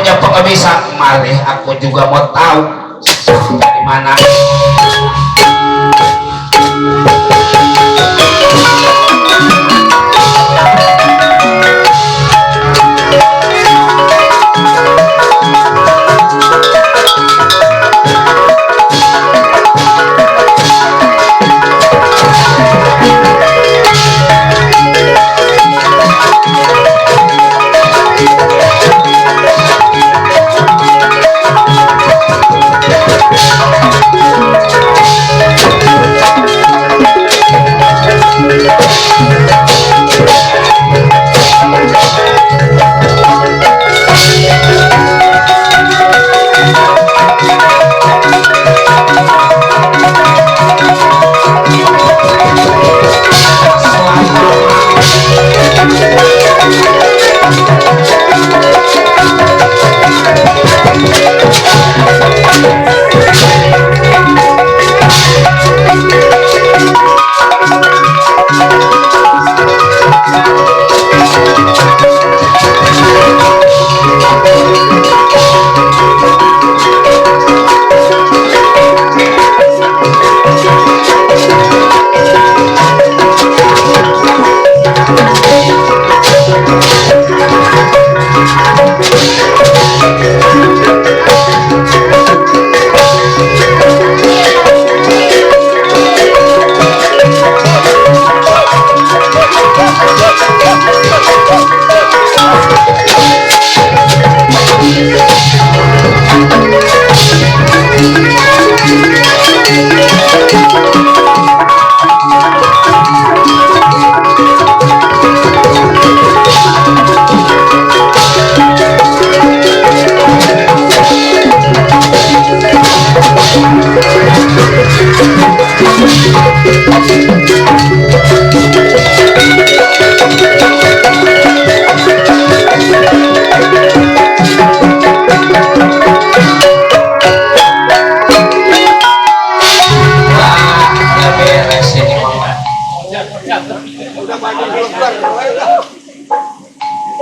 punya pengebisa malih aku juga mau tahu dari mana.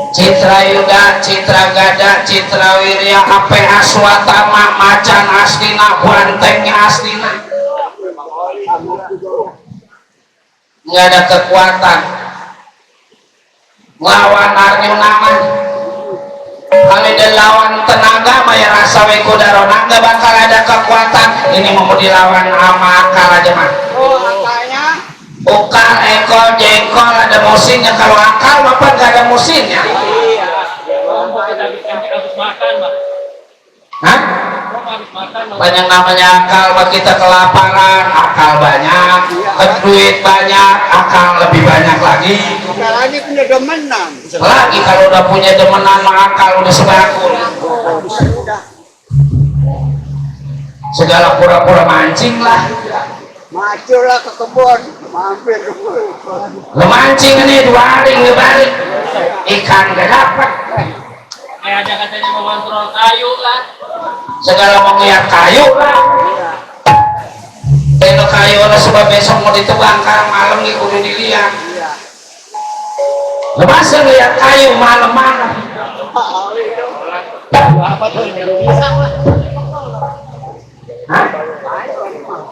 Citra Yuda, Citra Gada, Citra Wirya, Ape Aswatama, Macan Astina, Bantengnya Astina. Nggak ada kekuatan lawan Arnyunaman. Kalau dia lawan tenaga, Maya rasa Wekudarona nggak bakal ada kekuatan. Ini mau dilawan sama akal aja mah. Ukal, ekol, jengkol ada musimnya. Kalau akal bapak nggak ada musimnya. Hah? Banyak namanya akal, kita kelaparan, akal banyak, duit banyak, akal lebih banyak lagi. Lagi punya demenan. Lagi kalau udah punya demenan, akal udah sebakul. Segala pura-pura mancing lah. Majulah ke kebun, mampir ke kebun. Lo mancing ini 2 hari nggak balik, ikan nggak dapat. Kayak ada katanya mau kontrol kayu lah. Segala mau ngeliat kayu lah. Kalau kayu lah sebab besok mau ditebang karang malam nih kudu dilihat. Lo masa ngeliat kayu malam-malam? Apa tuh pisang lah. Hah?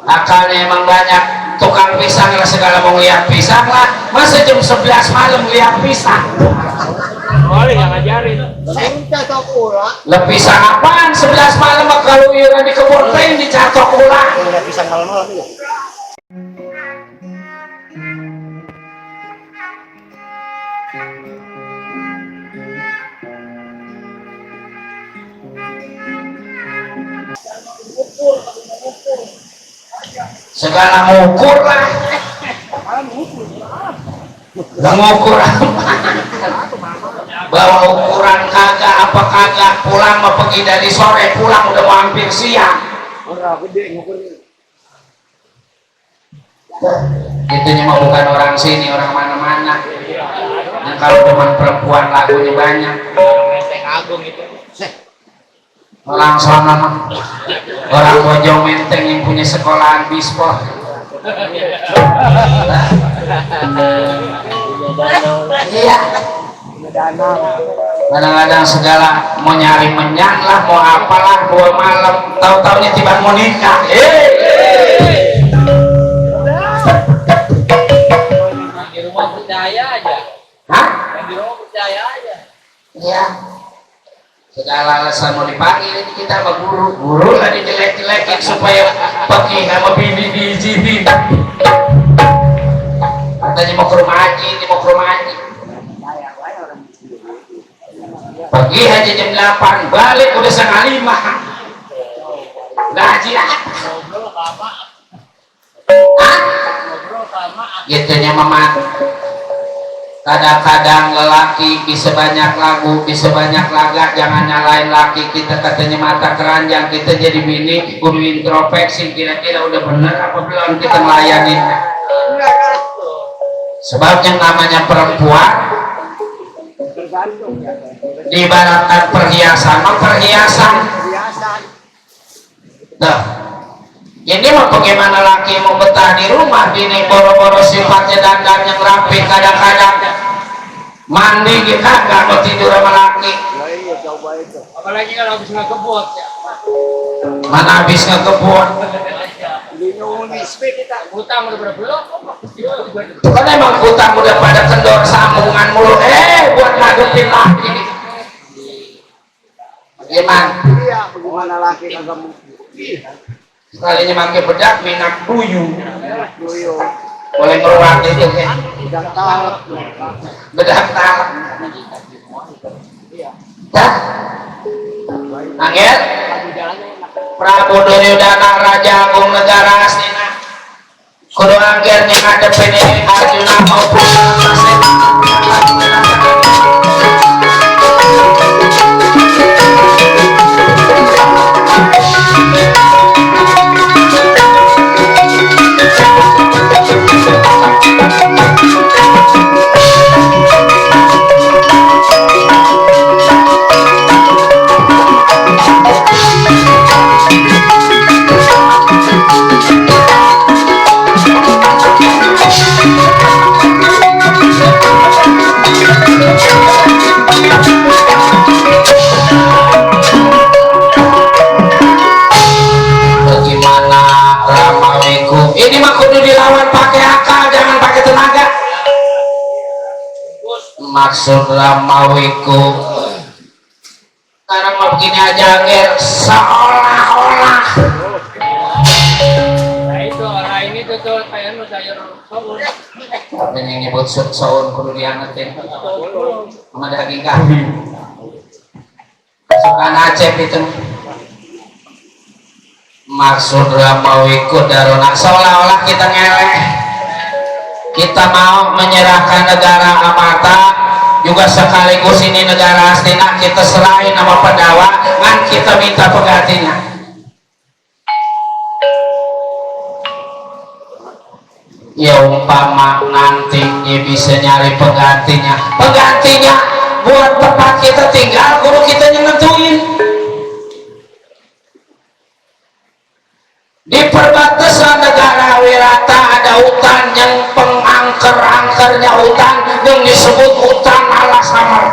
Akalnya emang banyak. Tukang pisang lah segala mau ngeliat pisang lah. Masa jam 11 malam ngeliat pisang? Boleh yang ngajarin. Catok ulah. Lah pisang apaan 11 malam kalau iuran di kebun teh dicatok ulang. Udah pisang malam-malam ya. Segala ngukur lah. Gak ngukur apa. Bawa ukuran kagak apa kagak, pulang mau pergi dari sore, pulang udah mau hampir siang. Orang gede ngukurnya. Itunya mah bukan orang sini, orang mana-mana. Nah, kalau teman perempuan lagunya banyak. Menteng Agung itu. Orang sana mah, orang Bojong Menteng yang punya sekolahan bispo. Iya. Danau. kadang-kadang segala mau nyari menyan lah, mau apalah, mau malam, tahu-taunya tiba mau nikah. Di rumah percaya aja. Hah? Di rumah percaya aja. Iya. Segala alasan mau dipanggil ini kita sama guru lah dijelek-jelekin supaya pergi sama bini diizinin. Katanya mau ke rumah haji, ini mau ke rumah haji. Pergi aja jam 8, balik udah setengah 5. Gaji lah. Ngobrol lama. Hah? Ngobrol lama. Gitunya mama. Kadang-kadang lelaki bisa banyak lagu, bisa banyak laga, jangan nyalain laki kita, katanya mata keranjang, kita jadi bini kudu introspeksi, kira-kira udah bener apa belum kita ngelayanin. Sebab yang namanya perempuan diibaratkan perhiasan, perhiasan. Tuh. Ini mau bagaimana laki mau betah di rumah, bini boro-boro sifatnya dandan yang rapi, kadang-kadang mandi kita nggak mau tidur sama laki. Apalagi kalau habis ngekebut ya. Mana habis ngekebun? Hutang udah berapa? Kan emang hutang udah pada kendor sambungan mulu. Buat ngadepin laki. Gimana? Iya, bagaimana laki kagak mau Sekalinya pakai bedak minat duyung. duyung. Boleh ngeruat itu kan? Udah tahu. Bedak tak. Dah. Angel. Prabu Duryodana Raja Agung Negara Astina. Kudu anggernya ngadepin ini Arjuna maupun ini mah kudu dilawan pakai akal, jangan pakai tenaga. Maksud Ramawiku sekarang mau begini aja nger, seolah-olah Nah itu orang ini tuh kayak lu sayur soun. tapi yang nyebut soun kudu diangetin sama daging kambing suka Aceh itu. Maksud Ramawiku darona seolah-olah kita ngeleh, kita mau menyerahkan negara Amata juga sekaligus ini negara Astina kita serahin sama Pandawa ngan kita minta penggantinya. Ya umpama nanti dia bisa nyari penggantinya buat tempat kita tinggal guru kita yang nentuin. Di perbatasan negara Wirata ada hutan yang pengangker-angkernya hutan yang disebut hutan Alasamar.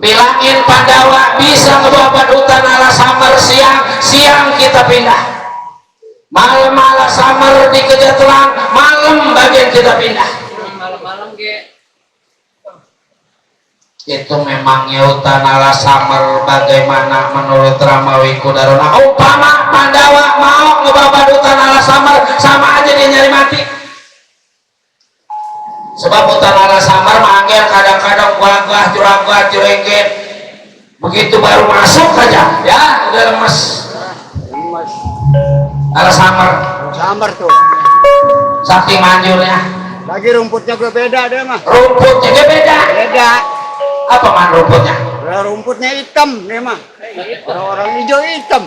Bilangin Pandawa bisa ngebabat hutan Alasamar siang kita pindah. Malam Alasamar dikejar tulang, malam bagian kita pindah. Malam-malam ge. Itu memangnya hutan Alasamar bagaimana menurut Ramawiku darona. Umpama Pandawa mau ngebabat hutan Alasamar sama aja dia nyari mati. Sebab hutan Alasamar manggil kadang-kadang gagah juragat begitu baru masuk aja ya udah lemes. Alasamar Sambar tuh. saking manjurnya. Lagi rumputnya gue beda deh mah. Rumputnya dia beda. Beda. Apa man rumputnya? Rumputnya hitam deh mah. Orang-orang hijau hitam.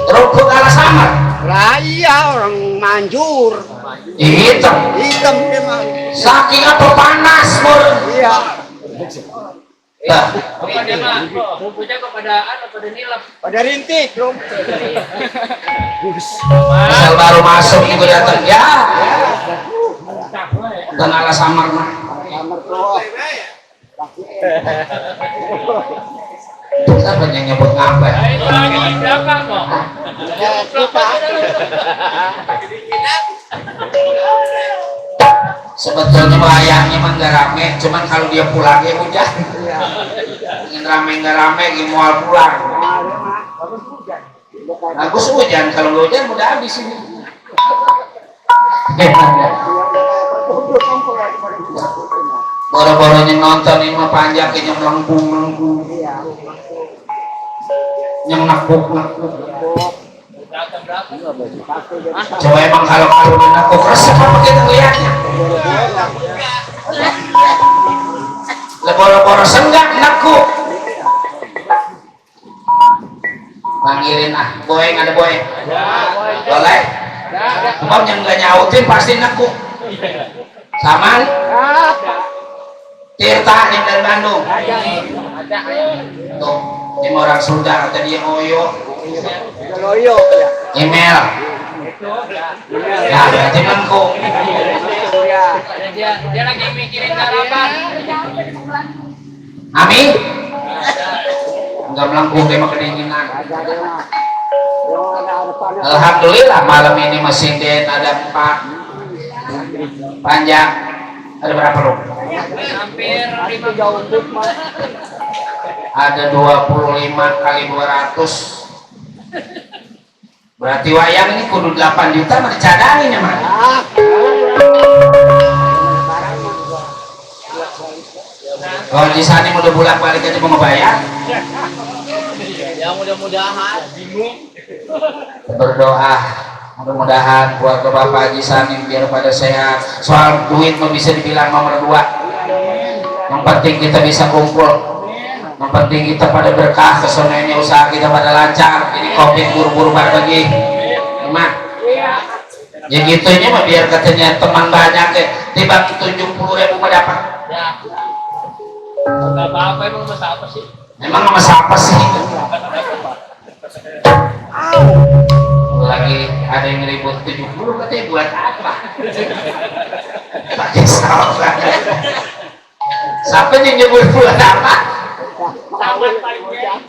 Rumput Alasamar. Lah iya orang manjur. Hitam. Hitam deh mah. Saking apa panas mur. Iya. Nah, Kepada mah rumputnya kepadaan pada nilap. Pada rintik rumput. asal baru masuk juga datang ya. Dan Alasamar mah. mertua. Siapa yang nyebut ngapa? Itu lagi di belakang kok. Sebetulnya bayangnya mah nggak rame, cuman kalau dia pulang ya hujan. Ingin rame nggak rame, mual pulang. Bagus hujan, kalau nggak hujan udah habis ini. Boro-boronya nonton ini mah panjang yang melengkung, yang nakuk. Coba emang kalau dia nakuk resep apa kita lihatnya? Boro-boro senggak nakuk. Panggilin boeng, ada boeng. Boleh? Bang yang nggak nyautin pasti nakuk. Saman? Tirta yang dari Bandung. Tuh, ini orang Sunda kata dia Oyo. Loyo ya. Email. Ya, berarti mengkung. Dia lagi mikirin sarapan. Amin. Enggak melengkung dia mah kedinginan. Alhamdulillah malam ini mesin den ada 4 panjang. Ada berapa lu? Hampir 5 jauh mah. Ada 25 kali 200. Berarti wayang ini kudu 8 juta mah dicadangin ya mah. Kalau di sana udah bolak-balik aja mau ngebayar. Ya mudah-mudahan. Bingung. Berdoa mudah-mudahan keluarga Bapak Haji Sanim biar pada sehat. Soal duit mah bisa dibilang nomor 2. Yang penting kita bisa kumpul. Yang penting kita pada berkah, kesonanya usaha kita pada lancar. Ini COVID buru-buru lagi. Emang ya gitunya mah biar katanya teman banyak dibagi 70.000 mah dapat. Ya. Enggak apa-apa, emang masa apa sih? Emang sama siapa sih? Lagi ada yang ribut 70 katanya buat apa? Pakai salah. Siapa yang nyebut buat apa? Sangat panjang.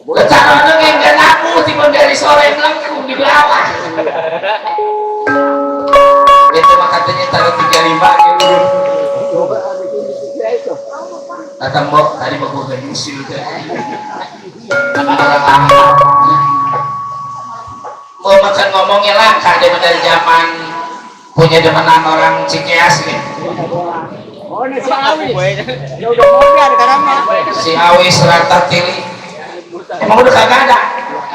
Caranya yang gak laku tiba dari sore melengkung di bawah. Itu mah katanya taruh 35 gitu. Datang Bok, tadi Bok gue nyusul ke orang mau makan ngomongnya langka dia dari zaman punya demenan orang Cikeas nih. Oh, ini si Awis. Ya udah modern sekarang mah. Si Awis Rata Tili. Emang udah kagak ada?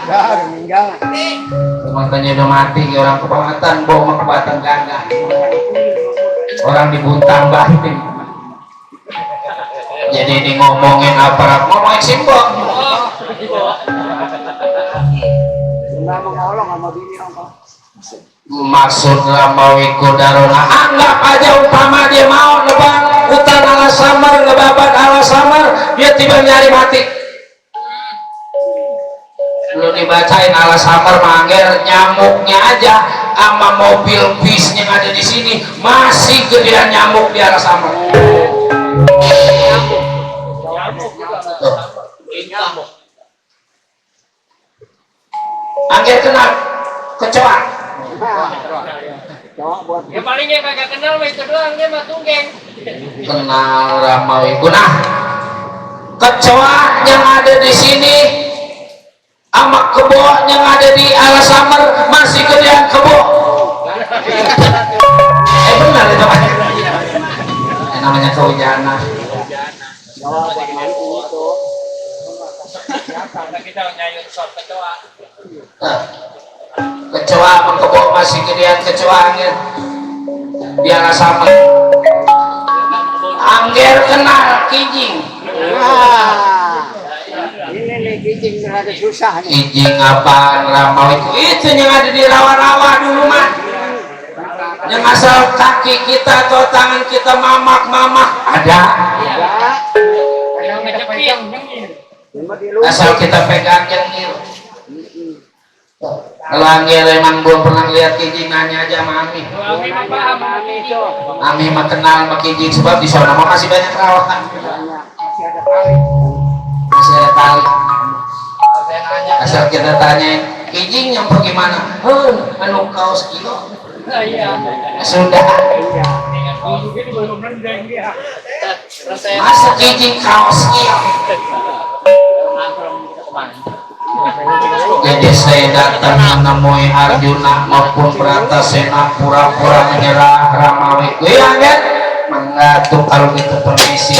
Udah meninggal. Makanya udah mati orang kebangatan, Bok mah kebatan gagah. Orang di Buntang Banting. Jadi ini ngomongin apa? Ngomongin simbol. Enggak mengolong sama bini apa. Maksudnya mau ikut darona. Anggap aja umpama dia mau nebang hutan ala samar, ngebabat ala samar, dia tiba nyari mati. Lu dibacain ala samar mangger nyamuknya aja sama mobil bis yang ada di sini masih gedean nyamuk di ala samar. Angger kenal kecoa. Ya palingnya kagak kenal mah itu doang, dia mah tunggeng. Kenal Ramawi Gunah. Kecoa yang ada di sini sama kebo yang ada di Alasamar masih gedean kebo. Benar itu Pak. Namanya kehujanan. Kita nyayur sop kecoa. Kecoa sama kebo masih gedean kecoa angin di Alasamar. Angger kenal kijing. Ini nih kijing rada susah nih. Kijing apaan Ramawi itu yang ada di rawa-rawa dulu mah. Yang asal kaki kita atau tangan kita mamak-mamak ada. Yang ngejepit. Asal kita pegang jengil. Langir emang belum pernah lihat kijing, nanya aja sama Ami. Ami mah paham sama kijing. Ami mah kenal sama kijing sebab di sana mah masih banyak rawakan. Masih ada tali. Asal kita tanyain kijing yang bagaimana? Anu kaos kilo. Iya. Sudah. Mungkin belum rendeng dia. Masa kijing kaos kilo. Jadi saya datang menemui Arjuna maupun Bratasena pura-pura menyerah Ramawi. Iya kan? Mengatur kalau gitu permisi.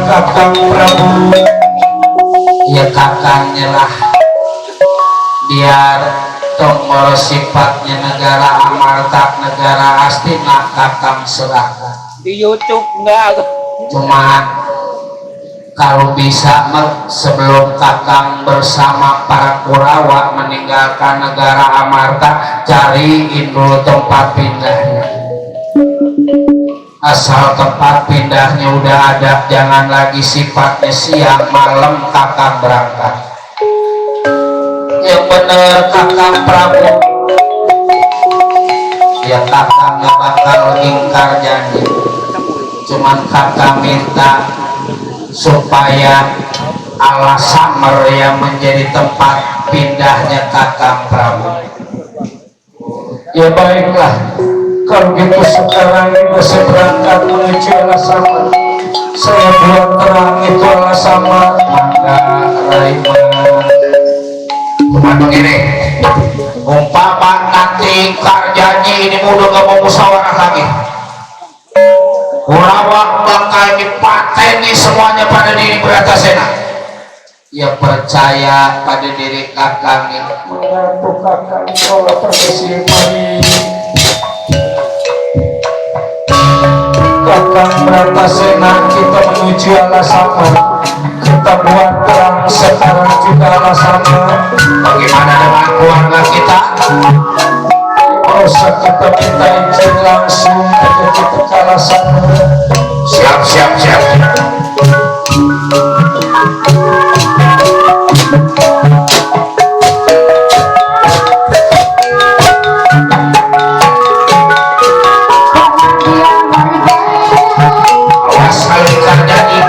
Kakang Prabu, ya kakangnya lah, biar tombol sifatnya negara Amarta, negara Astina kakang serahkan. Di YouTube enggak. Cuma kalau bisa sebelum kakang bersama para Kurawa meninggalkan negara Amarta, cariin dulu tempat pindahnya. Asal tempat pindahnya udah ada, jangan lagi sifatnya siang malam kakang berangkat. Yang bener kakang Prabu, ya kakang gak bakal ingkar janji. Cuman kakang minta supaya Alas Samer yang menjadi tempat pindahnya kakang Prabu. Ya baiklah, kalau gitu sekarang juga saya berangkat menuju Alas Samer. Saya buat terang itu Alas Samer, maka Raima. Cuma begini, umpama nanti Karjanyi ini udah gak mau musyawarah lagi, Kurawa bakal dipateni semuanya pada diri Bratasena. Ya percaya pada diri kakang ini. Mengaku kakang kalau permisi mari. Kakang Bratasena, kita menuju Alas Samer. Kita buat terang sekarang juga Alas Samer. Bagaimana dengan keluarga kita? Mau kita minta izin langsung untuk kita ke Alas Samer. Siap, siap, siap. Awas kalau Karjanyi,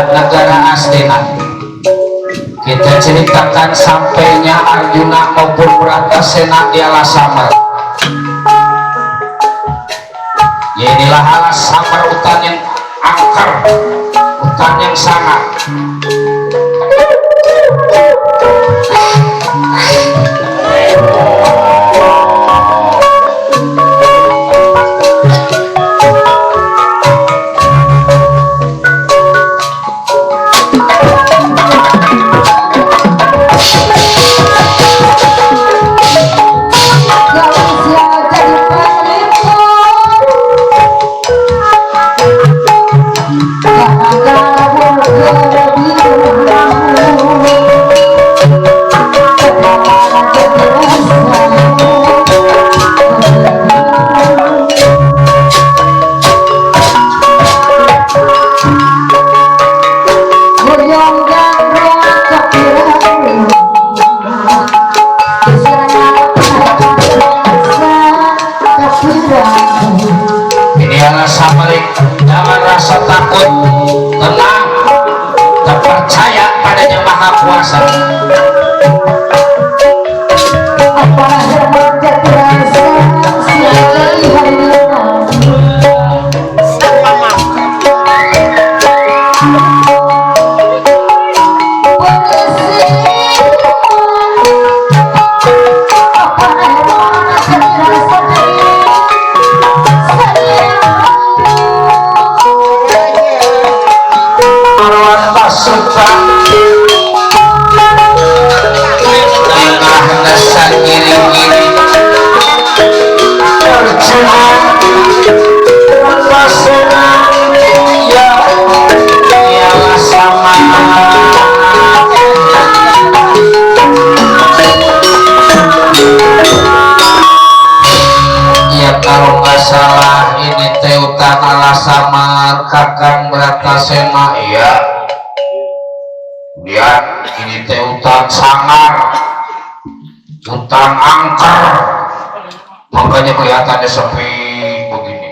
negara Astina. Kita ceritakan sampainya Arjuna maupun Bratasena di Alas Samer. Ya inilah Alas Samer, hutan yang angker, hutan yang sangat. Jangan puasa. Kalau nggak salah ini teh utang ala samar Kakang Bratasena. Iya lihat ini teh utang sangar, utang angker, makanya kelihatannya sepi begini.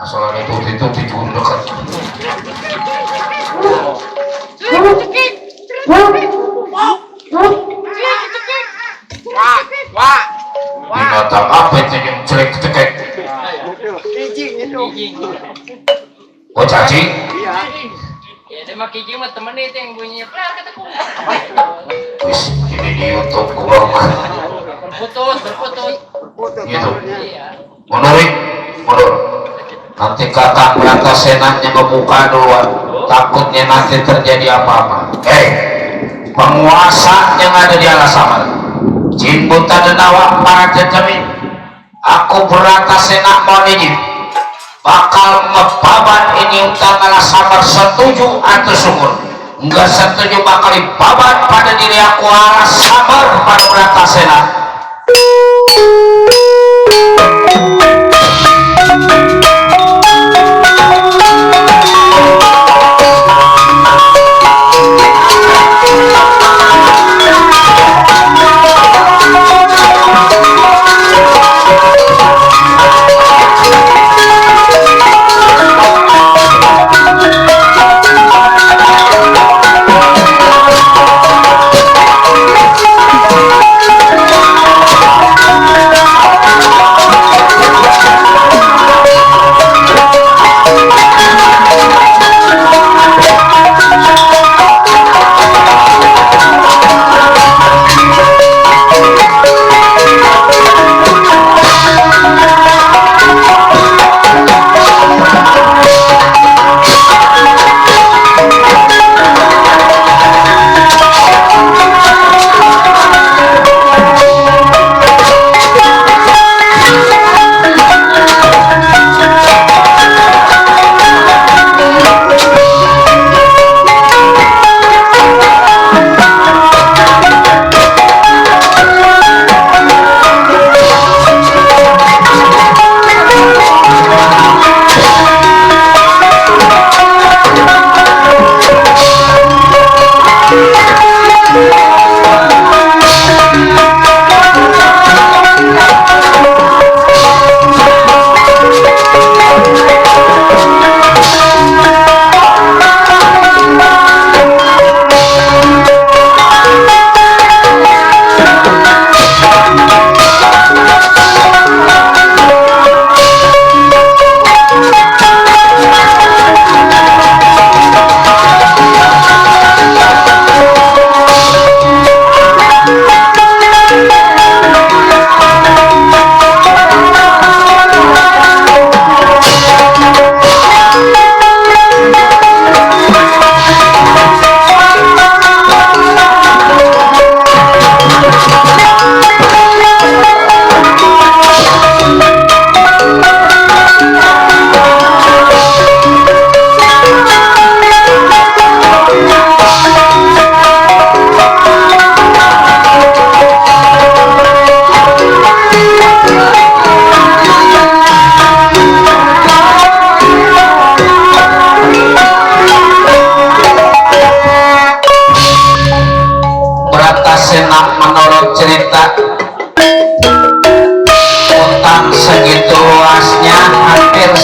Asal itu dijun dekat. Binatang apa itu yang jelek cekek? Kijing itu. Oh cacing? Iya. Ya dia mah kijing mah temen itu yang bunyinya plar kata ku. Wis ini di YouTube gua. Berputus. Gitu. Iya. Mundur. Nanti Kakang Bratasena ngebuka duluan. Takutnya nanti terjadi apa-apa. Penguasa yang ada di Alasamar, Jimbuta Denawa para jajamin, aku Bratasena mohon izin bakal ngebabat ini utang Alasamar. Setuju atau syukur? Enggak setuju bakal dibabat pada diri aku Alasamar pada Bratasena.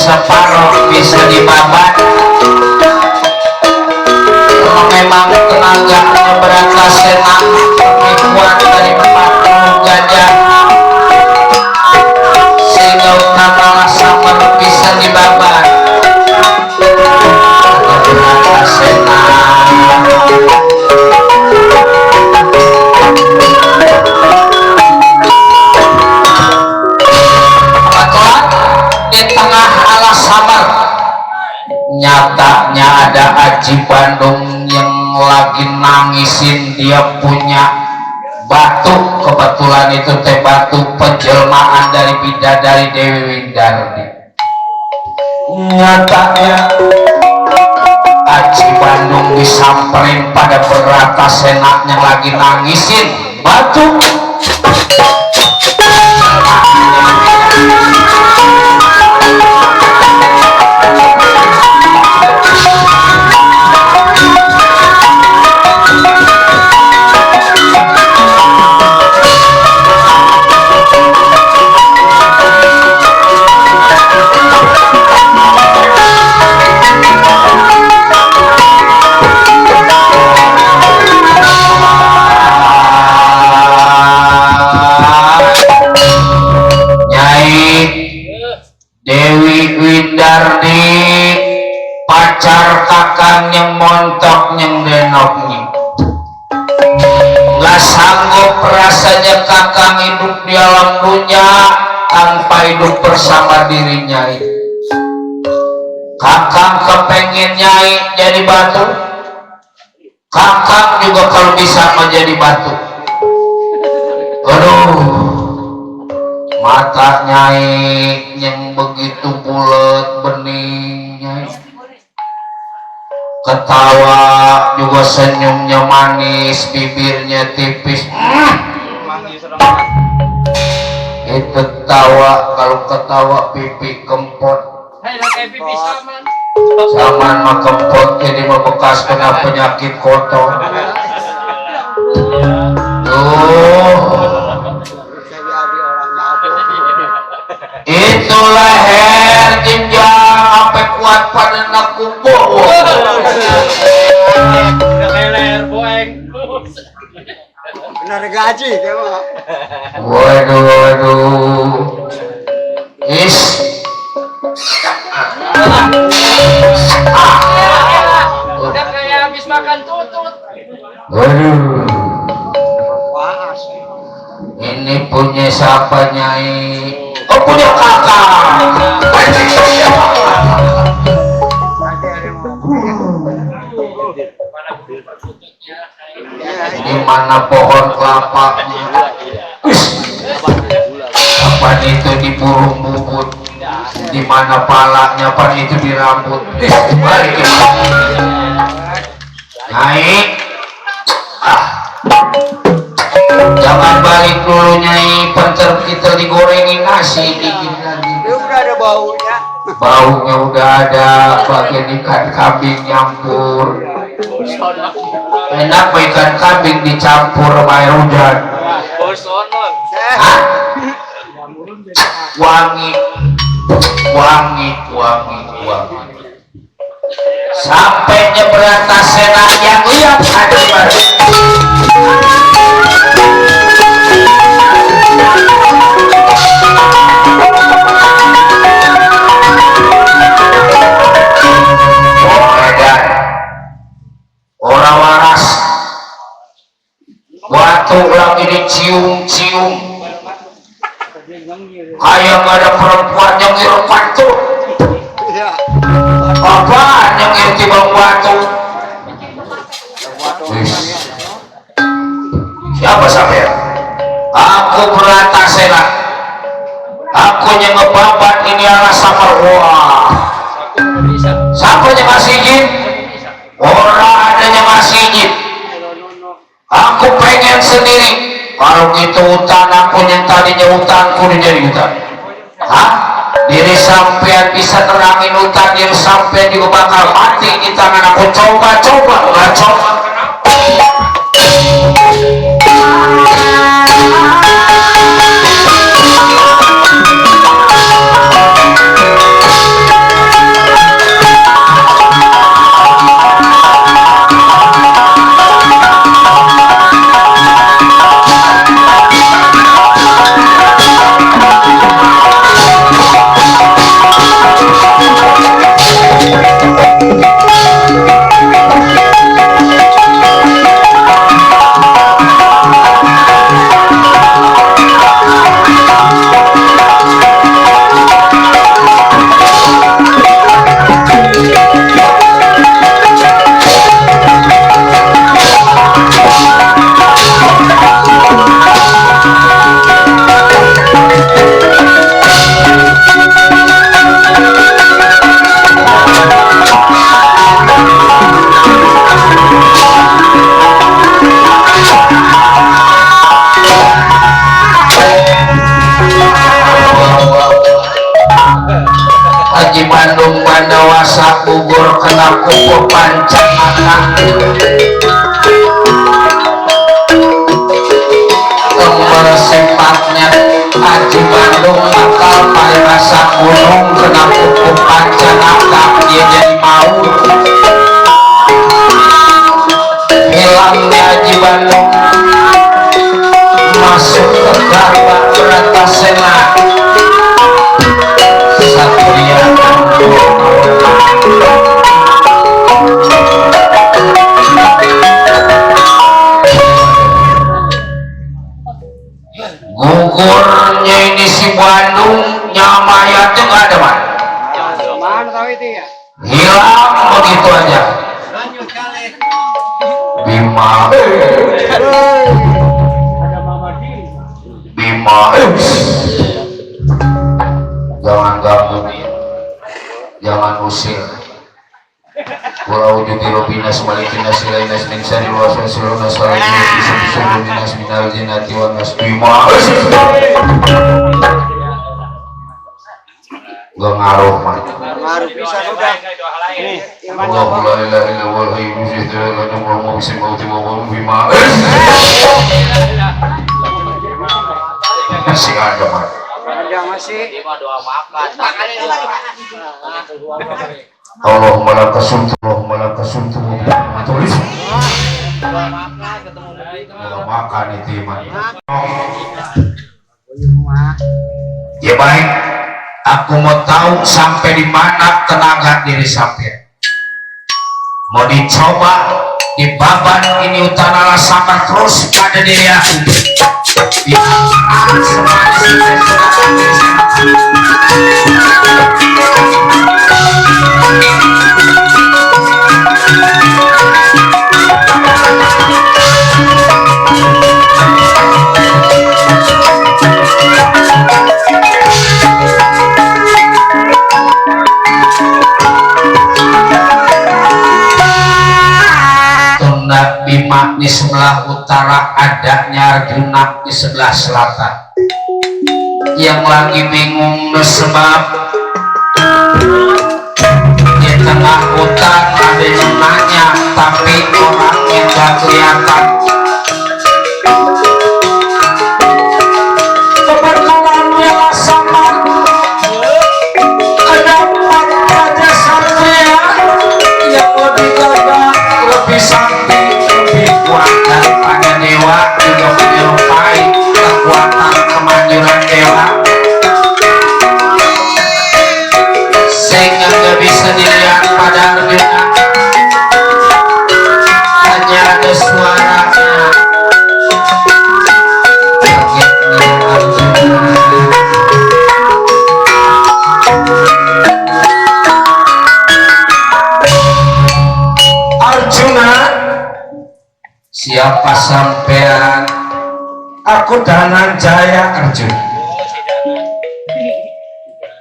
separuh bisa dibabat. Kalau memang tenaganya berangkat senang lebih kuat dari 40 gajah, sehingga utama samar bisa dibabat. Berangkat senang di tengah alas samar nyatanya ada Aji Bandung yang lagi nangisin dia punya batu. Kebetulan itu teh batu penjelmaan dari bidadari Dewi Windardi. Nyatanya Aji Bandung disamperin pada Berata Sena yang lagi nangisin batu. Dewi Windardi pacar kakang yang montok yang denoknya, gak sanggup rasanya kakang hidup di alam dunia tanpa hidup bersama dirinya. Kakang kepengen nyai jadi batu, kakang juga kalau bisa menjadi batu. Aduh, mata nyai yang begitu bulat bening, nyai ketawa juga senyumnya manis, bibirnya tipis. Itu tawa, kalau ketawa pipi kempot. Zaman mah kempot jadi membekas kena penyakit kotor. Itu leher jenjang sampai kuat pada nak kumpul. Udah kayak leher boeng. Benar gaji emang. Waduh. Is. Udah kayak habis makan tutut. Waduh. Wah, Ini punya siapa, Nyai? Oh, punya kakak. Di mana pohon kelapa? Kapan itu di burung bubut? Di mana palanya? Kapan itu di rambut? Balik Nyai. Jangan balik dulu, Nyai. Pencer kita digorengin nasi dikit lagi. dia udah ada baunya. Baunya udah ada, bagian ikan kambing nyampur. Enak ikan kambing dicampur sama air hujan. Hah? Wangi, wangi, wangi, wangi. Sampai nyebrata senang yang lihat ada baru. Orang waras waktu lagi dicium-cium kayak gak ada perempuan yang ngirup batu. Iya. Apaan yang ngirup tibang batu? Siapa sampean? Aku Berata Sena. Aku yang ngebabat ini ala samar. Wah, siapa yang masih izin? Orang adanya masih izin. Aku pengen sendiri. Kalau gitu hutan aku yang tadinya hutanku jadi hutan. Hah? Diri sampean bisa nerangin hutan, diri sampean juga bakal mati di tangan aku. Coba-coba nggak coba. Pancamata nomor sifatnya Haji Bandung nakal paribasa gunung kena kuku Pancamata dia jadi mau hilangnya Haji Bandung masuk ke garba Bratasena Satria gugurnya ini si Bandung nyamayatnya nggak ada man Mana tahu itu ya? hilang begitu aja Bima Bima jangan ganggu jangan usir walau judi robina semalikin nasilain nasmin sari luasan seluruh nasarai bisa minas minal jinati wa nas Bima gak ngaruh man Baru bisa udah. Nih, Allahu la ilaha illa huwal hayyul qayyum la tamutu sinatun wa la nawm Bima masih ada man ada masih. doa makan. Allahumma laka sumtu Allahumma laka sumtu tulis makan itu iman ya baik aku mau tahu sampai di mana tenaga diri sampai mau dicoba di baban ini utara sama terus pada diri aku ya Bima di sebelah utara adanya Arjuna di sebelah selatan yang lagi bingung sebab di tengah hutan ada yang nanya tapi orangnya gak kelihatan keberkalannya lah sama ada 4 raja satria yang lebih gagah lebih sakti kuat daripada dewa juga menyerupai kekuatan kemanjuran dewa sehingga gak bisa dilihat pada Arjuna hanya ada suaranya kagetnya Arjuna siapa sampean aku Dananjaya Arjuna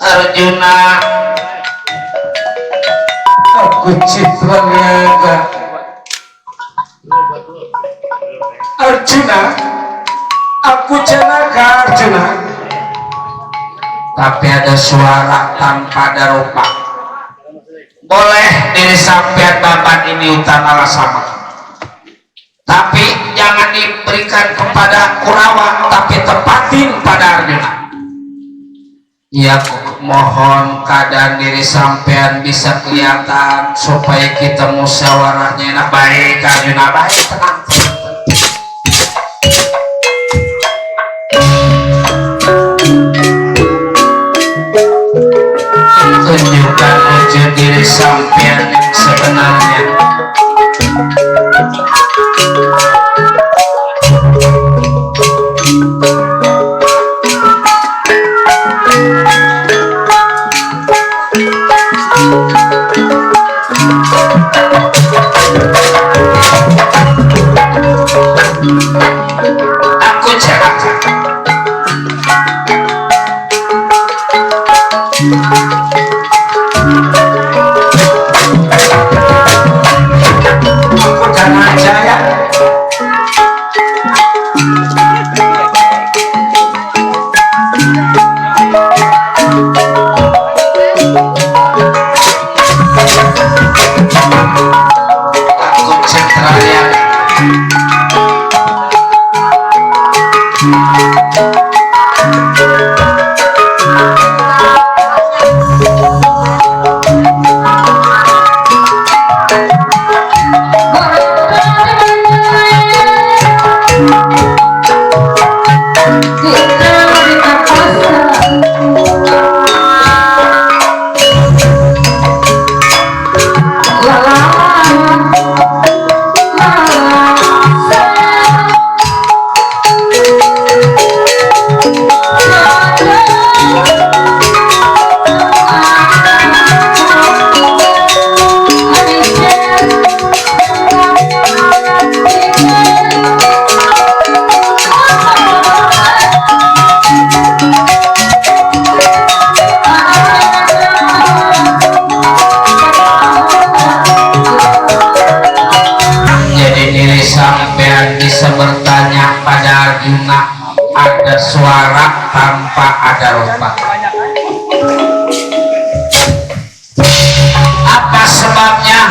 Arjuna aku Citraniaga Arjuna aku Janaka Arjuna tapi ada suara tanpa ada rupa boleh diri sampean babat ini utara sama tapi jangan diberikan kepada Kurawa tapi tepatin pada Arjuna ya mohon keadaan diri sampean bisa kelihatan supaya kita musyawarahnya enak baik Arjuna baik tenang tunjukkan wujud diri sampean yang sebenarnya aku Janaka aku Dananjaya Bisa bertanya pada Arjuna, ada suara tanpa ada rupa. Apa sebabnya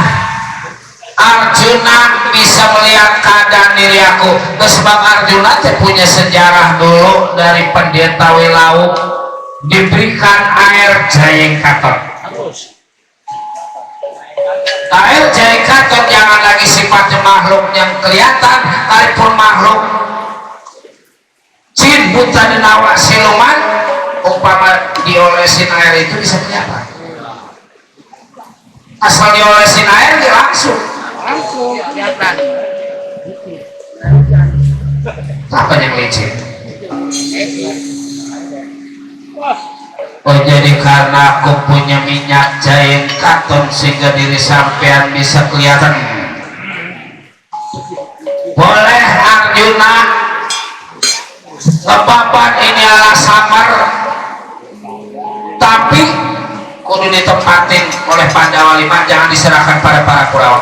Arjuna bisa melihat keadaan diri aku? Sebab Arjuna punya sejarah dulu dari pendeta Wilau diberikan air Jayeng Katon. Air Jayeng Katon jangan lagi sifatnya makhluk yang kelihatan, sekalipun makhluk jin buta dan awak siluman, umpama diolesin air itu bisa kelihatan. Asal diolesin air dia langsung kelihatan. Apa yang licin? Oh, jadi karena aku punya minyak Jayeng Katon sehingga diri sampean bisa kelihatan. Boleh Arjuna ngebabat ini ala samar, tapi kudu ditempatin oleh Pandawa Lima, jangan diserahkan pada para Kurawa.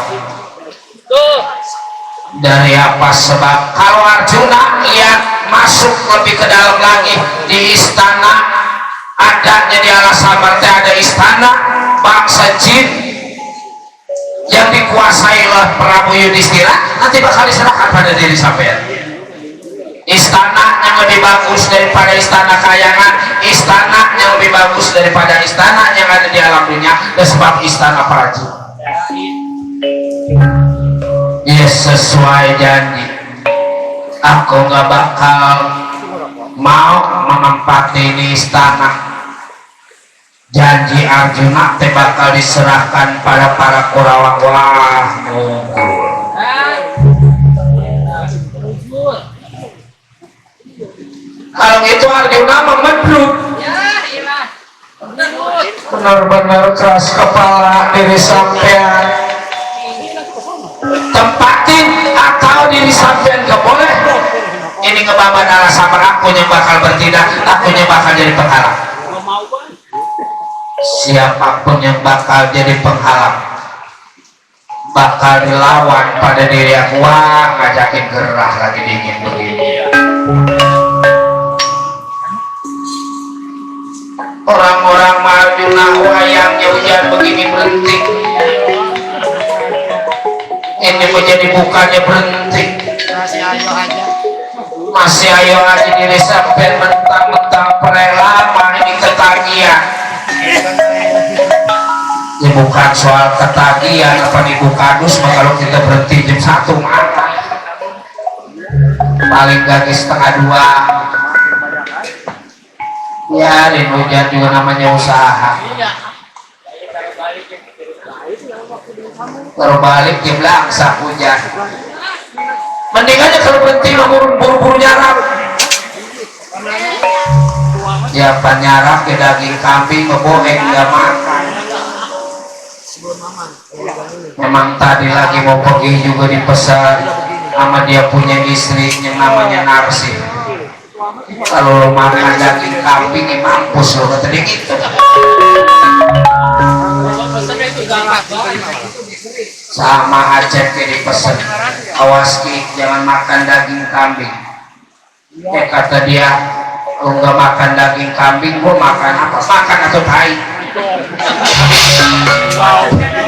Dari apa sebab? Kalau Arjuna lihat masuk lebih ke dalam lagi di istana, adanya di ala samar ada istana bangsa jin yang dikuasai oleh Prabu Yudhistira, nanti bakal diserahkan pada diri sampean. Istana yang lebih bagus daripada istana kayangan, istana yang lebih bagus daripada istana yang ada di alam dunia, dan sebab istana para jin. Ya sesuai janji, aku gak bakal mau menempati ini istana. Janji Arjuna teh bakal diserahkan pada para Kurawa. Wah, mundur. Kalau gitu Arjuna memedruk. Benar-benar keras kepala diri sampean. Tempatin atau diri sampean gak boleh. Ini ngebabat ala samar, aku yang bakal bertindak, aku yang bakal jadi penghalang. Siapapun yang bakal jadi penghalang bakal dilawan pada diri aku. Wah, ngajakin gerah lagi dingin begini. Orang-orang Arjuna wayangnya hujan begini berhenti, ini menjadi bukannya berhenti, masih ayo aja diri sampai mentang-mentang perelama ini ketagihan. Ini bukan soal ketagihan apa nih bukadus, maka kalau kita berhenti jam 1 mata paling gak setengah 2 ya. Di hujan juga namanya usaha, terbalik di belakang hujan. Mending aja kalau berhenti buru-buru nyarap. Siapa nyarap ke daging kambing ngeboheng gak makan. Memang tadi lagi mau pergi juga dipesan sama dia punya istri yang namanya Narsi. Kalau lo makan daging kambing ya mampus lo, kata dia gitu. Sama Acep kayak dipesen, awas Ki, jangan makan daging kambing. Ya kata dia, kalau nggak makan daging kambing, gua makan apa? Makan atau tai.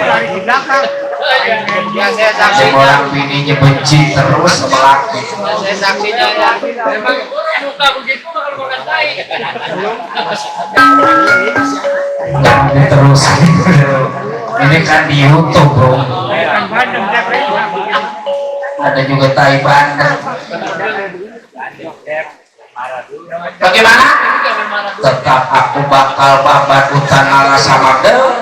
Lari di belakang. Ya saya Ada saksinya. orang bininya benci terus sama laki. Saya saksinya ya. Memang suka begitu kalau makan tai. Jangan terus. Ini kan di YouTube bro. Ada juga tai bandeng. Bagaimana? Tetap aku bakal babat hutan ala sama del.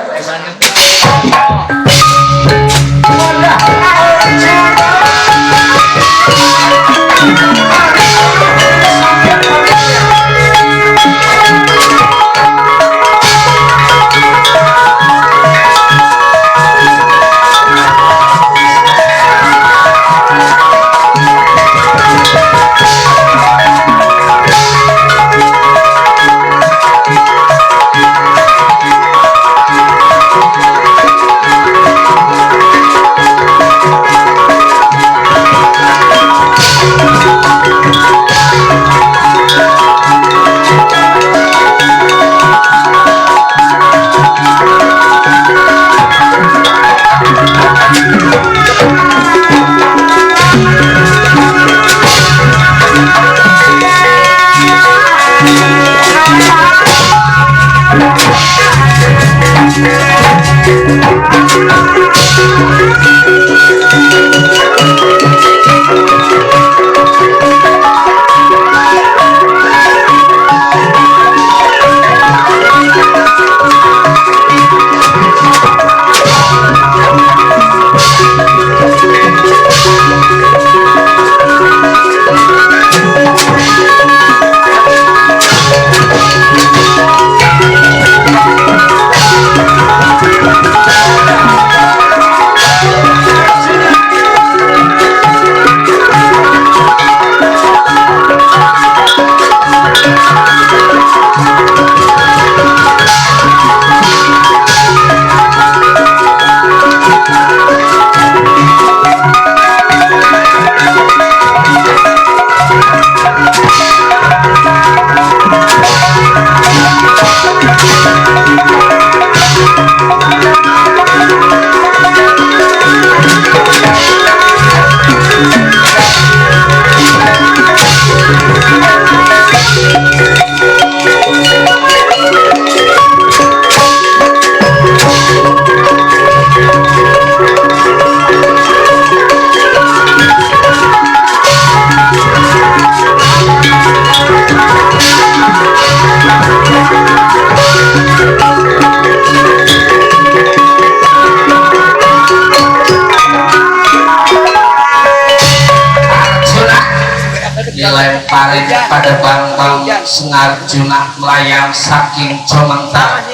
Dilemparin pada bambang Senarjuna melayang saking comenta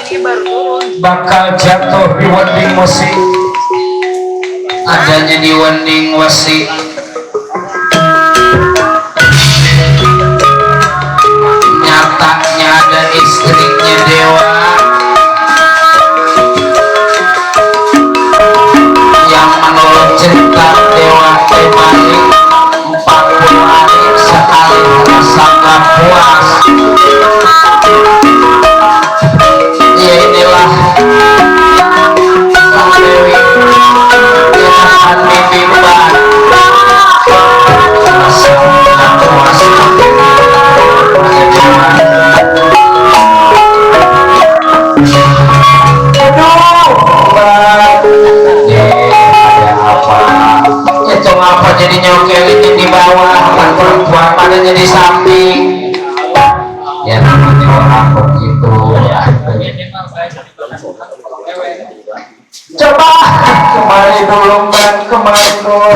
bakal jatuh di wending musik adanya di wending wesi nyatanya ada istrinya dewa yang menurut cerita dewa terbalik 40 hari sekali rasa gak puas ya inilah Sang Dewi yang akan dibimbang rasa gak puas itu ngapa jadi nyokelin di bawah kan perempuan pada jadi samping ya namanya orang begitu ya coba kemari dulu kan kemari dulu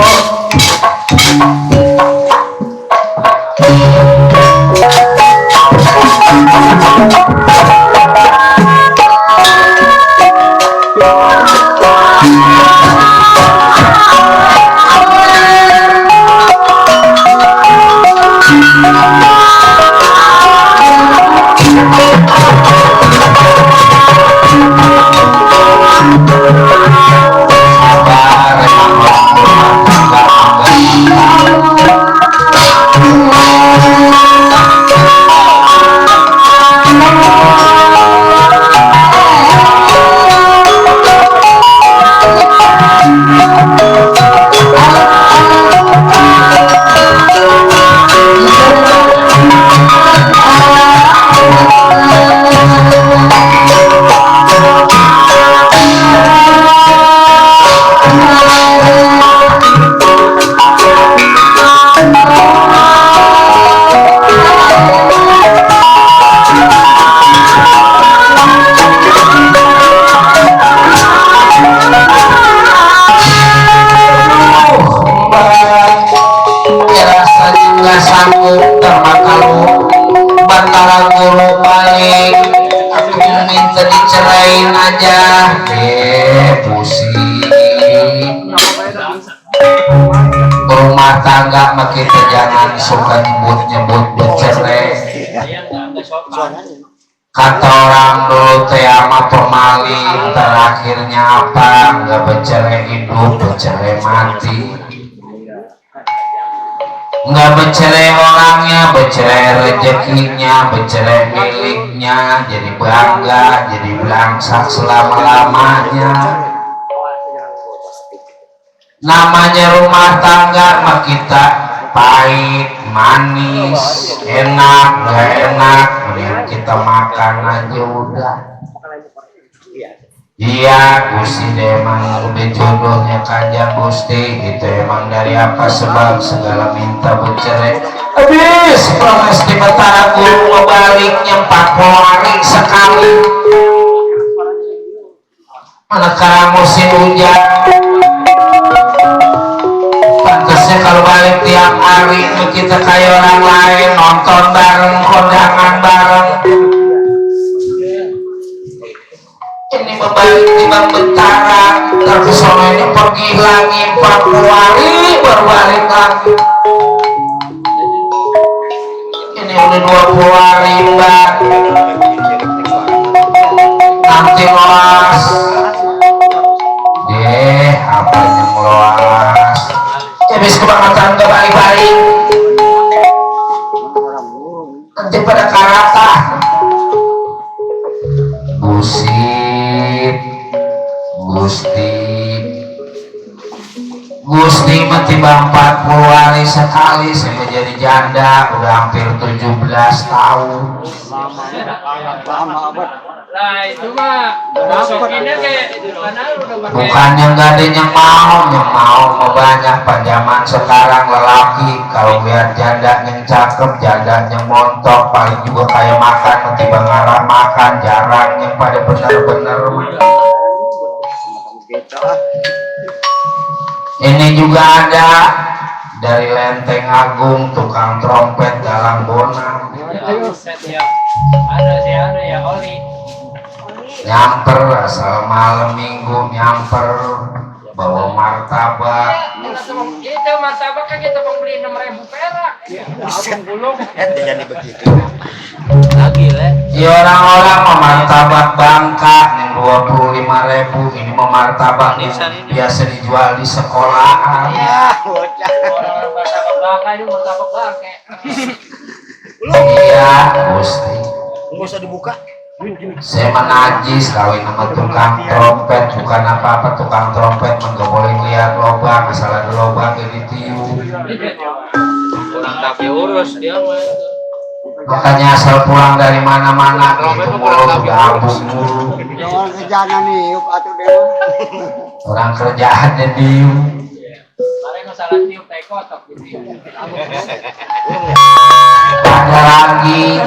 aja pusing rumah tangga mah kita jangan suka nyebut-nyebut bercerai. Kata orang dulu teh ama pemaling terakhirnya apa nggak bercerai hidup bercerai mati. Nggak bercerai orangnya, bercerai rezekinya, bercerai miliknya, jadi bangga, jadi belangsak selama-lamanya. Namanya rumah tangga mah kita pahit, manis, enak, gak enak, mending kita makan aja udah. Iya, Gusti emang udah jodohnya Kanjeng Gusti, itu emang dari apa sebab segala minta bercerai. Habis proses di Betara Guru baliknya 40 hari sekali. Manakala musim hujan, pantasnya kalau balik tiap hari kita kayak orang lain nonton bareng, kondangan bareng. Ini membalik di Bang Betara, terpesona ini pergi lagi 40 hari baru balik lagi. Ini udah 20 hari Mbak, nanti loas deh apanya ngeloas habis kebangetan ke balik-balik nanti pada karata busit Gusti metiba 40 hari sekali saya jadi janda udah hampir 17 tahun. Lama abad. Nah itu mah masokinnya kayak karena udah pakai. Bukannya nggak ada yang mau banyak panjaman sekarang lelaki kalau lihat janda yang cakep, janda yang montok paling juga kayak makan tiba ngarah makan jarang yang pada bener-bener. Ini juga ada dari Lenteng Agung tukang trompet dalam Bonang. Ada ya Oli. Nyamper asal malam minggu nyamper bawa martabak. Itu martabak kan kita beli 6.000 perak. Abang gulung. Jadi begitu. Lagi le. Ya orang-orang mau martabak Bangka yang 25.000 ini mau martabak yang biasa dijual di sekolahan. Orang martabak Bangka itu martabak Bangka. Iya, Gusti. Nggak usah dibuka. Saya menajis kawin sama tukang trompet bukan apa-apa tukang trompet nggak boleh lihat lobang asal ada lobang jadi tiup. Orang tapi urus dia mah. Makanya asal pulang dari mana-mana itu mulut udah abung mulu. Jangan kerjaan nih, yuk atuh dewa. Orang kerjaannya diu. Kemarin masalah tiup tai kotok gitu. Ada lagi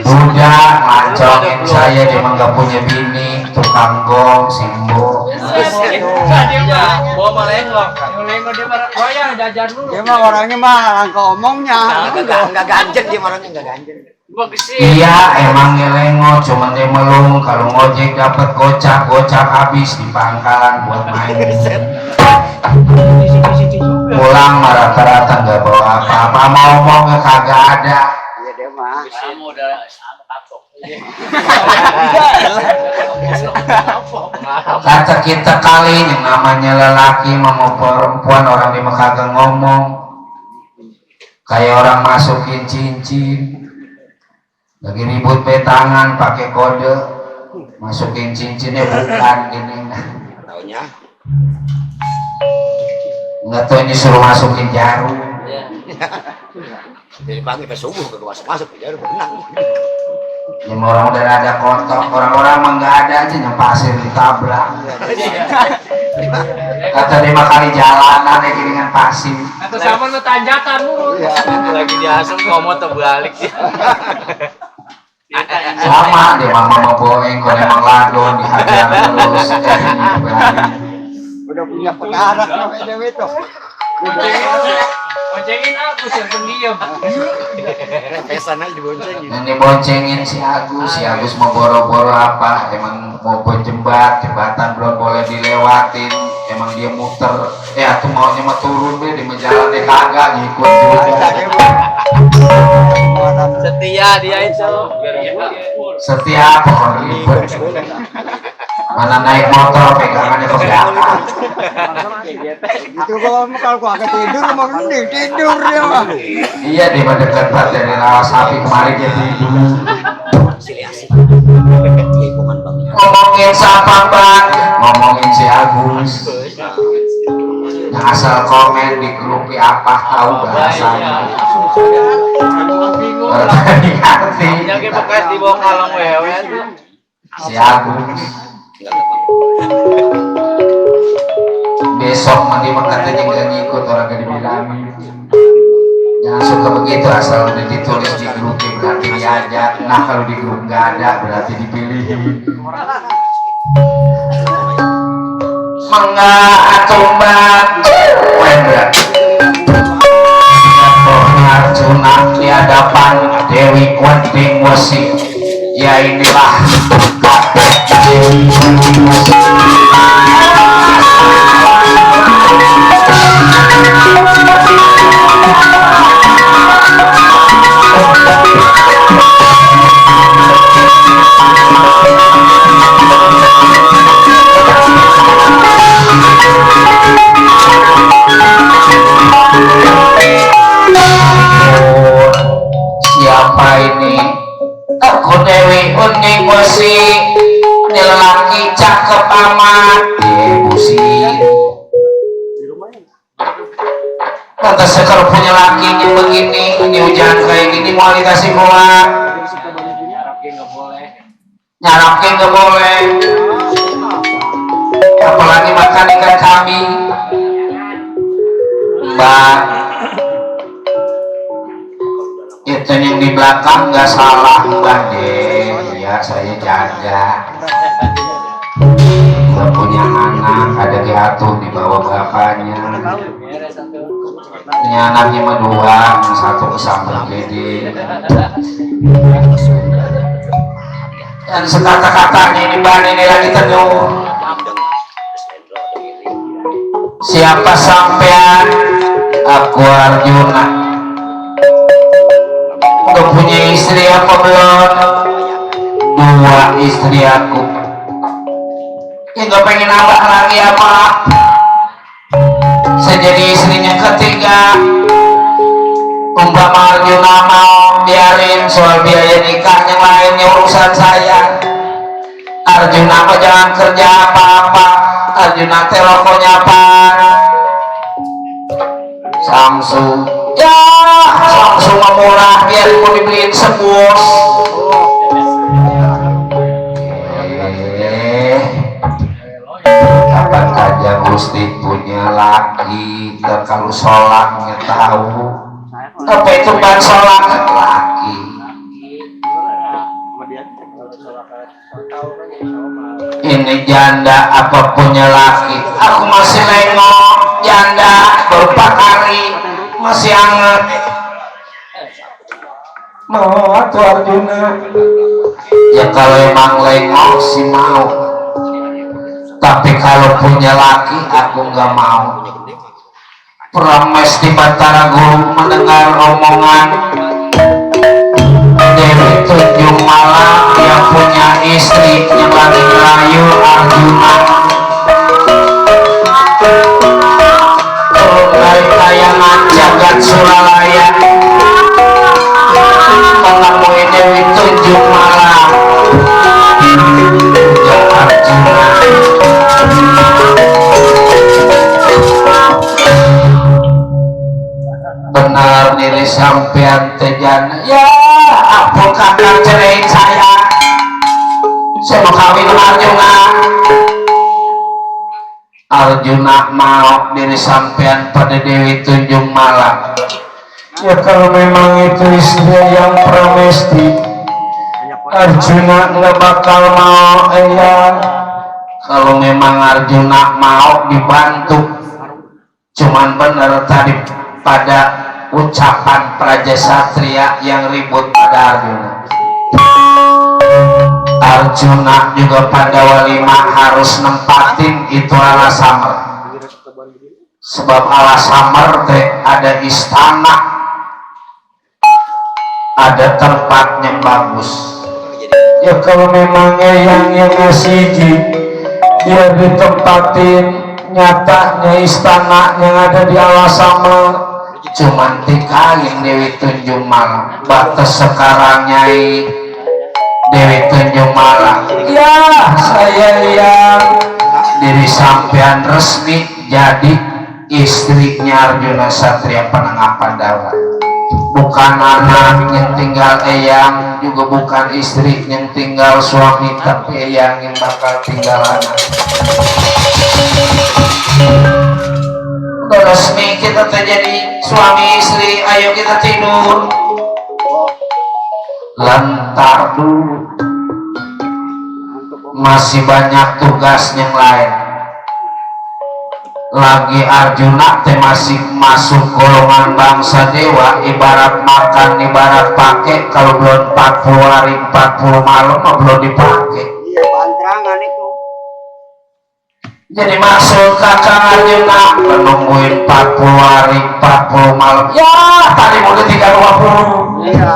udah mancongin saya dia mah nggak punya bini tukang gong simbo. Dia mah bawa malengok. Malengok dia mah goyang jajan dulu. Dia mah orangnya mah langka omongnya. Enggak ganjen dia orangnya enggak ganjen. Iya emang ngelengo cuman dia melung kalau ngojek dapat gocap habis di pangkalan buat main. Pulang rata-rata nggak bawa apa-apa mau ngomongnya kagak ada. Iya dia mah. Kamu udah kapok. Kata kita kali yang namanya lelaki mau perempuan orang di kagak ngomong kayak orang masukin cincin lagi ribut petangan pakai kode masukin cincinnya bukan gini Taunya. nggak tahu ini suruh masukin jarum. Dari pagi ke subuh ke masuk ke jarum benang. Yang orang udah ada kotok, orang-orang emang nggak ada aja yang pasir ditabrak. Kata dia mah kali jalanan ya dengan pasir. Atau sama lu tanjakan dulu. Lagi di asam ngomong terbalik sih. Sama dia mama boeing kalau emang ladon dihajar terus jadi berani. Udah punya pengarak namanya dewe tuh. Boncengin aku yang pendiam. Pesan aja diboncengin. Yang diboncengin si Agus mau boro-boro apa? Emang mau jembatan belum boleh dilewatin. Emang dia muter, aku maunya mah turun deh di jalan deh kagak ngikut juga. Setia dia itu. Setia apa kalau ribet? Mana naik motor pegangannya ke belakang. Itu kalau gua agak tidur mau mending tidur dia mah. Iya di dekat dari rawa sapi kemarin dia tidur. Ngomongin siapa bang? Ngomongin si Agus. Yang asal komen di grup apa tahu bahasanya. Ngerti. Yang bekas di bawah kalong wewe Si Agus. Besok mandi katanya nggak ngikut orang gak dibilangin. Jangan suka begitu, asal udah ditulis di grup berarti diajak. Nah kalau di grup nggak ada berarti dipilih. Mangga atumbang wendra Arjuna di hadapan Dewi Kunting Wesi. Ya inilah Dewi Kunting Wesi. Siapa ini? Aku Dewi Uning Wesi, ini lelaki cakep amat. Busi. Lantas kalau punya lakinya begini, ini hujan kayak gini mau dikasih gua. Nyarapnya nggak boleh. Apalagi makan ikan kambing. Mbak, itu yang di belakang nggak salah Mbak deh. Ya saya jaga. Gak punya anak, ada diatur di bawah bapaknya. Ini anaknya dua, yang satu kesambar gede. Dan sekata-katanya ini Mbak ini lagi teduh. Siapa sampean? Aku Arjuna. Udah punya istri apa belum? Dua istri aku. Ya gak pengen nambah lagi apa? Saya jadi istrinya ketiga. Umpama Arjuna mau biarin soal biaya nikah yang lainnya urusan saya. Arjuna mah jangan kerja apa-apa. Arjuna teleponnya apa? Samsung. Ya Samsung mah murah, biar mau dibeliin sebus. Kapan aja Gusti punya laki, dan kalau sholatnya tahu apa itu ban sholat laki. Ini janda apa punya laki? Aku masih nengok janda beberapa hari masih hangat. Mau tuh Arjuna. Ya kalau emang lengok sih mau. Tapi kalau punya laki aku nggak mau. Prames di Batara Guru mendengar omongan Dewi Tunjung Malang yang punya istri yang lagi ngerayu Arjuna. Turun dari tayangan jagat Suralaya menemui Dewi Tunjung Malang ya Arjuna. Benar diri sampean tejana. Ya ampun kakak cerain saya mau kawin Arjuna. Arjuna mau diri sampean pada Dewi Tunjung Malang. Ya kalau memang itu istri yang pramesti, Arjuna nggak bakal mau. Kalau memang Arjuna mau dibantu cuman bener tadi pada ucapan Praja Satria yang ribut pada Arjuna. Arjuna juga pada Walimah harus nempatin itu Alasamar, sebab Alasamar teh ada istana, ada tempat yang bagus. Ya kalau memangnya yang ngasih dia ditempatin, nyatanya istana yang ada di Alasamar cuman tikain Dewi Tunjung Malang. Batas sekarang Nyai Dewi Tunjung Malang, ya saya yang diri sampean resmi jadi istrinya Arjuna Satria Penengah Pandawa, bukan anak yang tinggal eyang, juga bukan istri yang tinggal suami, tapi eyang yang bakal tinggal anak. Udah resmi kita terjadi suami istri, ayo kita tidur. Lantar dulu, masih banyak tugas yang lain. Lagi Arjuna teh masih masuk golongan bangsa dewa, ibarat makan ibarat pakai, kalau belum 40 hari 40 malam belum dipakai. Iya, pantrangan itu. Jadi masuk kakang Arjuna menungguin 40 hari 40 malam, ya tadi mulai 320. Iya,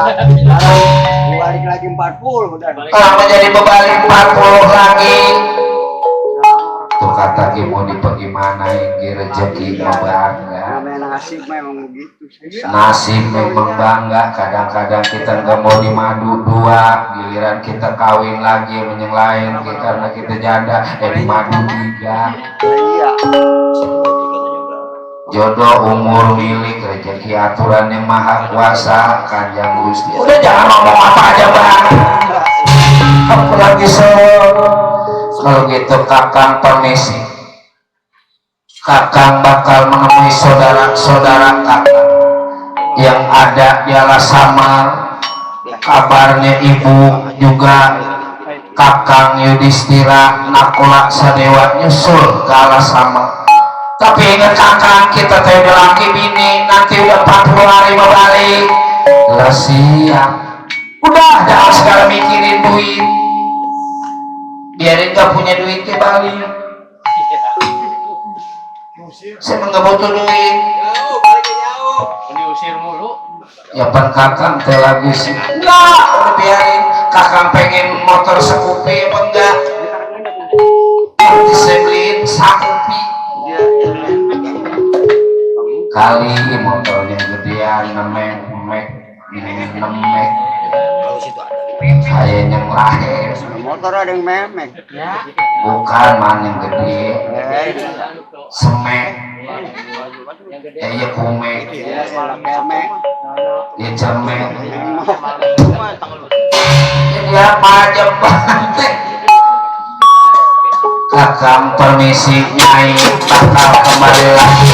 balik lagi 40 udah. Kalau menjadi bebalik 40 lagi. Tuh kata mau bagaimana yang rezeki bangga. Namanya nasib memang begitu. Nasib memang bangga. Kadang-kadang kita nggak mau dimadu dua, giliran kita kawin lagi yang lain karena kita janda, dimadu tiga. Iya. Jodoh umur milik rezeki aturan yang maha kuasa Kanjeng Gusti. Udah jangan ngomong apa aja bang. Aku lagi kalau gitu kakang permisi. Kakang bakal menemui saudara-saudara kakang yang ada di Alasamar. Kabarnya ibu juga kakang Yudhistira Nakula Sadewa nyusul ke Alasamar. Tapi ingat kakang, kita teh udah laki bini, nanti udah 40 hari mau balik. Lah siap. Udah jangan sekarang mikirin duit. Biarin gak punya duit ke Bali. Saya emang gak butuh duit. Diusir mulu. Ya pan kakang teh lagi sih. Enggak, udah biarin. Kakang pengen motor Scoopy apa enggak? Nanti saya beliin Scoopy. Kali motornya gedean nemek kayaknya lahir. Motor ada yang memek. Bukan man yang gede, semek, kayak kumek, Memek. ya cemek. Jadi apa aja banget. Kakang permisi Nyai bakal kembali lagi.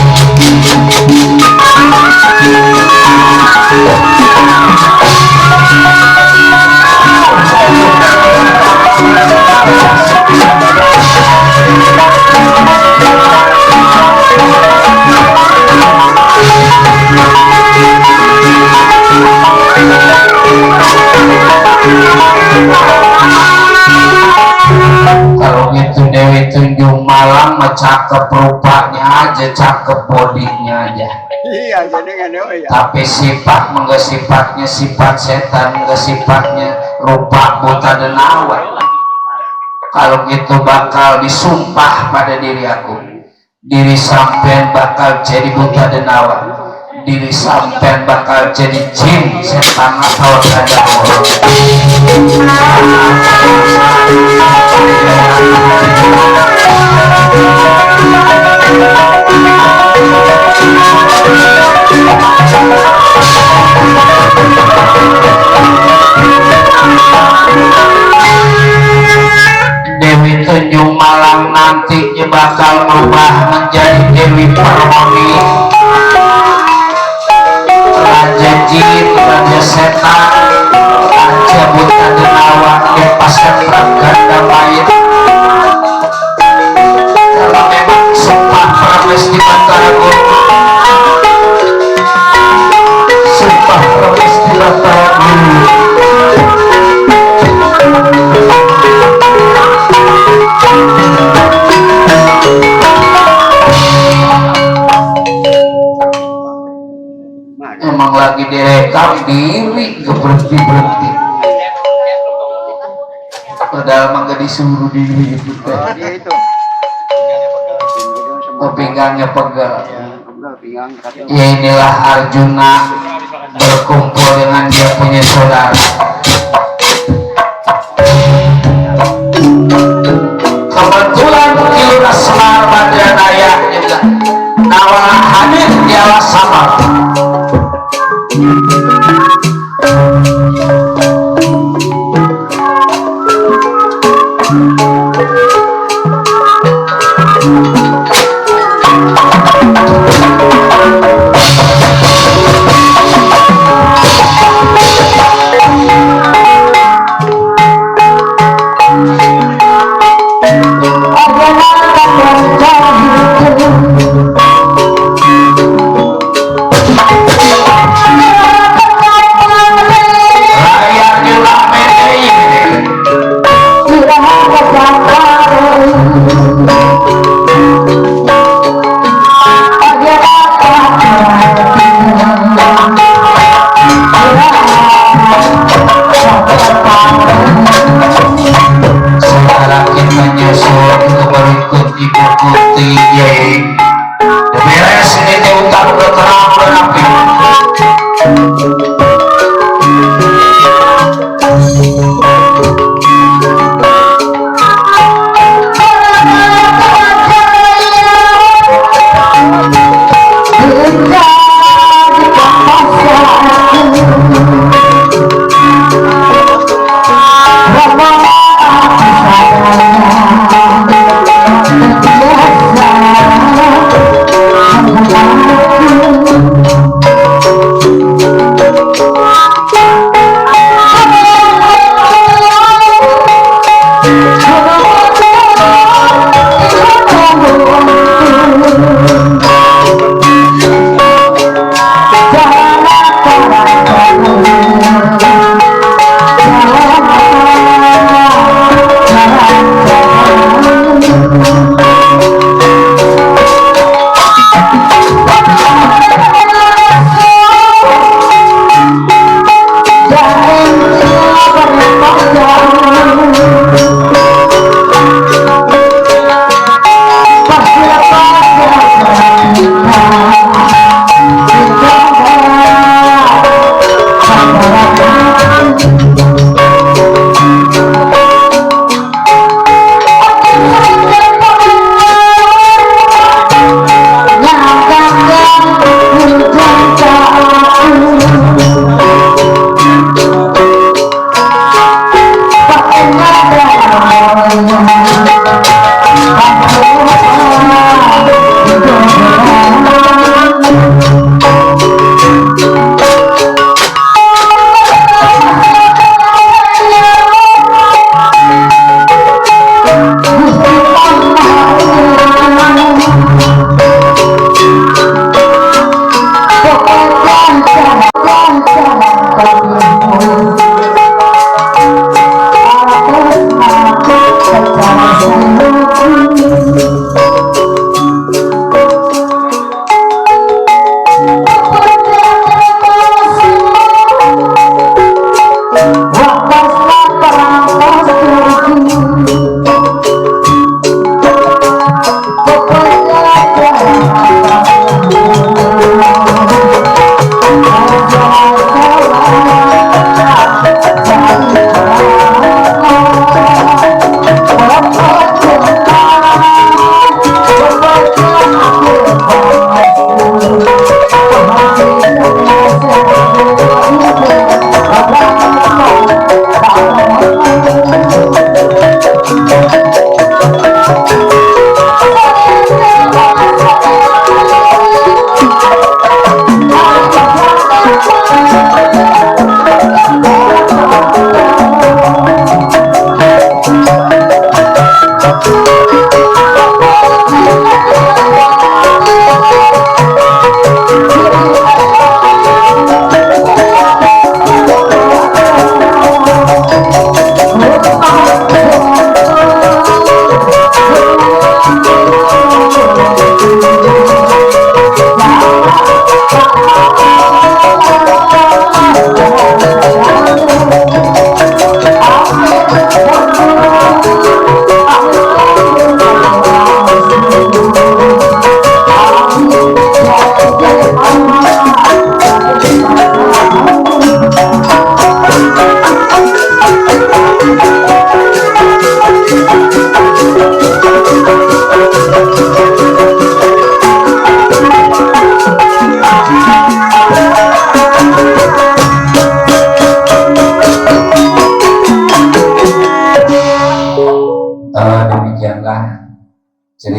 Kalau gitu Dewi Tunjung Malang mah cakep rupanya aja, cakep bodinya aja. Iya, jadi kan ya. Tapi sifat enggak sifatnya sifat setan, enggak sifatnya rupa buta denawa. Kalau gitu bakal disumpah pada diri aku, diri sampean bakal jadi buta denawa, diri sampean bakal jadi jin, setan atau ganda orang. Dewi Tunjung Malang nantinya bakal berubah menjadi Dewi Permoni, Raja Jin, Raja Setan, Raja Buta Denawa, lepaskan ganda mayat. Kalau memang sumpah promes di Batagor direkam diri ke berhenti padahal mah gak disuruh diri itu teh. Oh, dia itu. Pinggangnya pegal. Pinggang kaki. Ya inilah Arjuna berkumpul dengan dia punya saudara. Kebetulan Kilurah Semar Badranaya juga Nawala hadir di alas Samar.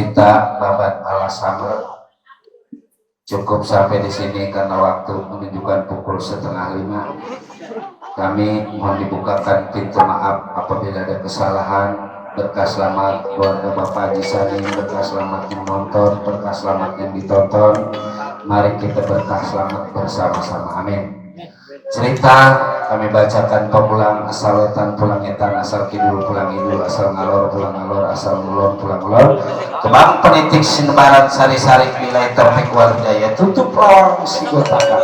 cerita babat Alasamer cukup sampai di sini karena waktu menunjukkan pukul 4:30. Kami mohon dibukakan pintu maaf apabila ada kesalahan. Berkah selamat keluarga Bapak Haji Sani, berkah selamat yang menonton, berkah selamat yang ditonton. Mari kita berkah selamat bersama-sama. Amin. Cerita kami bacakan pemulang asal wetan pulang etan, asal kidul pulang idul, asal ngalor pulang ngalor, asal ngulon pulang ngulon. Kebang penitik sinebaran sari-sari wilayah taufik wal hidayah tutup lorong si gotakan.